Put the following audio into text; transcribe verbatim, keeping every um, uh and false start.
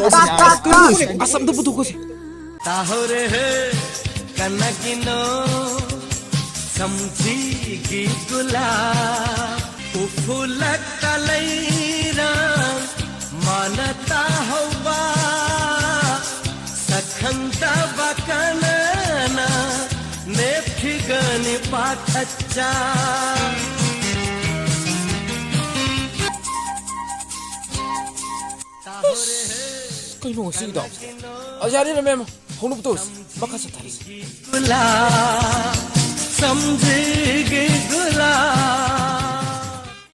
ꯑꯁ, ꯑꯝꯇ ꯄꯨꯊꯣꯛꯈꯣꯁꯦ꯫ ꯇꯥꯍꯧꯔꯦ ꯍꯦ ꯀꯅꯥꯒꯤꯅꯣ ꯁꯝꯖꯤꯒꯤ ꯒꯨꯂꯥꯞ ꯎꯐꯨꯜꯂꯛꯇ ꯂꯩꯔꯥꯡ ꯃꯥꯅ ꯇꯥꯍꯧꯕ ꯁꯛꯈꯪꯗꯕ ꯀꯅꯥꯅ ꯂꯦꯞꯈꯤꯒꯅꯤ ꯄꯥꯈꯠꯆ꯫ ꯀꯩꯅꯣ ꯉꯁꯤꯒꯤ ꯗꯥꯎꯁꯦ? ꯑ, ꯌꯥꯔꯦ ꯃꯦꯝ, ꯍꯧꯅꯕ ꯇꯧꯔꯁꯤ, ꯃꯈꯥ ꯆꯠꯊꯔꯁꯤ꯫ ꯒꯨꯂꯥꯞ, ꯁꯝꯖꯤꯒꯤ ꯒꯨꯂꯥꯞ꯫